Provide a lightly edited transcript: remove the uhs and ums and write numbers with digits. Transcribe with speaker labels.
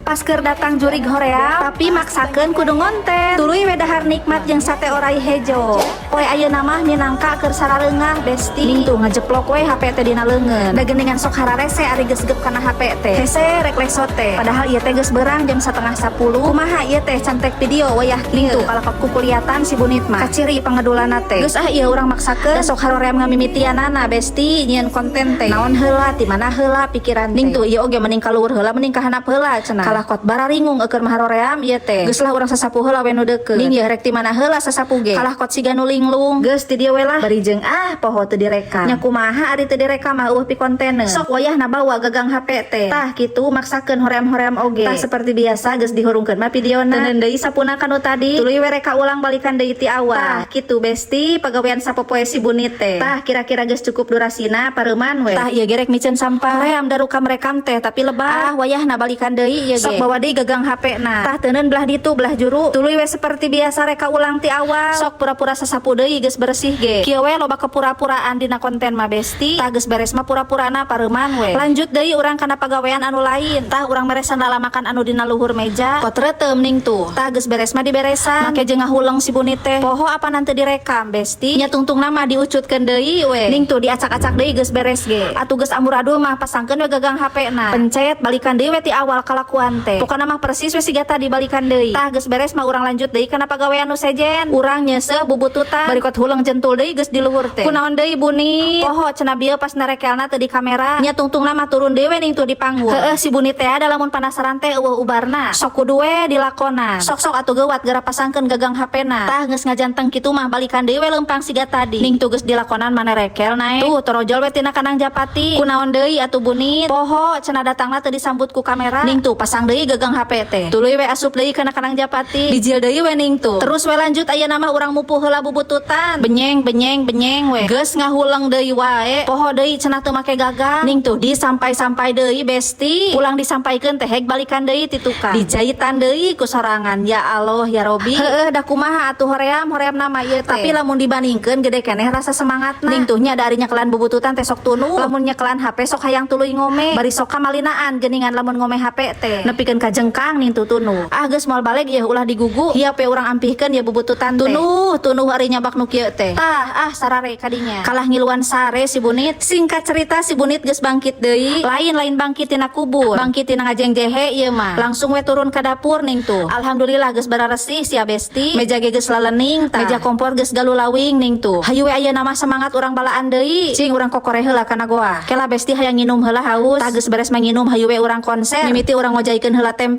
Speaker 1: Pas keur datang jurig hoream, tapi maksakeun kudu ngonten. Tuluy we dahar nikmat jeung sate orai hejo. Poe ayeuna mah minangka keur sarareungah, Besti. Ning tuh ngajeplok we HP teh dina leungeun. Da geuningan sok hararese ari geus gep kana HP teh. Hese rek lesot teh. Padahal ieu teh geus beurang jam 9.30. Kumaha ieu teh can take video wayah kieu? Ning tuh kalakot kukuliatan si Bunit mah. Kaciri pangedulana teh. Geus ah, ieu urang maksakeun. Da sok haroream ngamimitianana, Besti, nyieun konten teh. Naon heula, ti mana heula pikiran teh. Ning tuh ieu oge mending kaluhur heula, mending ka handap heula cenah. Kalakot bararingung eukeun mah haroream ieu teh. Geus lah, urang sasapu heula we nu deukeut. Ning ieu rek ti mana heula sasapu ge. Kalakot siga nu linglung. Geus ti dieu we lah. Bari jeung ah, poho teu direkam. Nya kumaha ari teu direkam mah, euweuh pikonteneun. Sok wayahna bawa gagang HP teh. Tah kitu maksakeun hoream-hoream oge. Tah, seperti biasa geus dihurungkeun mah videona. Teuneun deui sapuna kanu tadi. Tuluy we reka ulang, balikan deui ti awal. Tah kitu, Besti, pagawean sapopoe si Bunit teh. Tah, kira-kira geus cukup durasina, pareuman we. Tah, ieu ge rek miceun sampah. Hoream daruka merekam teh, tapi lebah. Ah, wayahna balikan deui ieu ge. Sok bawa deui gagang HP na. Tah, teuneun belah ditu, belah juru. Tuluy we seperti biasa reka ulang ti awal. Sok pura-pura sasapu deui geus bersih ge. Kieu we loba kepura-puraan dina konten mah, Besti. Tah, geus beres mah pura-purana pareuman we. Lanjut deui urang kana pagawean anu lain. Tah, urang meresan lamakan anu dina luhur meja. Kot reuteum ning tuh. Tah, geus beres mah diberesan. Make jeung ngahuleng si Bunit teh. Poho apa nanti direkam, Besti. Nya tungtungna mah diucutkeun deui we. Ning tuh diacak-acak deui geus beres ge. Atuh geus amburadul mah pasangkeun we gagang HP na. Pencet, balikan deui we ti awal kalakuan teh. Pokona mah persis we siga tadi, balikan deui. Tah, geus beres mah urang lanjut deui kana pagawean nu sejen. Urang nyeuseuh bubututan. Barikot huleng jentul deui geus di luhur teh. Kunaon deui, Bunit? Poho cenah bieu pas narekelna teu di kamera. Nya tungtungna mah turun deui we ning tuh di panggung. Heueuh, si Bunit teh ada lamun penasaran teh euweuh ubarna. Sok kudu we dilakonan. Sok-sok atuh geuwat geura pasangkeun gagang HP na. Tah, geus ngajanteng kitu mah balikan deui we leumpang siga tadi. Ning tuh geus dilakonan mana rekel naek. Tuh torojol we tina kanang japati. Kunaon deui atuh, Bunit? Poho cenah datangna teu disambut ku kamera. Ning tuh pasang deui gagang HP teh. Tuluy we asup deui kana kanang japati. Bijil deui we ning tuh. Terus we lanjut, ayeuna mah urang mupuh heula bubututan. Benyeng benyeng benyeng we. Geus ngahuleng deui wae. Poho deui cenah teu make gagang. Ning tuh disampai-sampai deui, Besti. Pulang disampaikeun teh hek balikan deui ti tukang. Dijahitan deui ku sorangan. Ya Allah ya Robi. Heueuh, da kumaha atuh hoream hoream nama ieu teh. Tapi lamun dibandingkeun gede keneh rasa semangatna. Ning tuh nya dari nyekelan bubututan teh sok tunduh. Lamun nyekelan HP sok hayang tuluy ngome. Bari sok kamalinaan geuningan lamun ngome HP teh. Nepikeun ka jengkang ning tuh tunduh. Ah, geus moal balik ieu, ulah digugu. Hiap we urang ampihkeun ya bubututan teh. Tunduh tunduh ari nyabak nu kieu teh. Tah, ah, sarare kadinya. Kalah ngiluan sare si Bunit. Singkat cerita, si Bunit geus bangkit deui. Lain lain bangkit tina kubur. Bangkit tina ngajeng jehe ieu mah. Langsung we turun ke dapur ning tuh. Alhamdulillah geus bararesih sia, Besti. Meja ge geus lalening tah. Meja kompor geus galulawing ning tuh. Hayu we, ayeuna mah semangat urang balaan deui. Cing urang kokore heula kana goa. Kela, Besti, hayang nginum heula, haus. Tah, geus beres mah nginum, hayu we urang konser. Mimiti urang ngojaikeun heula tempe.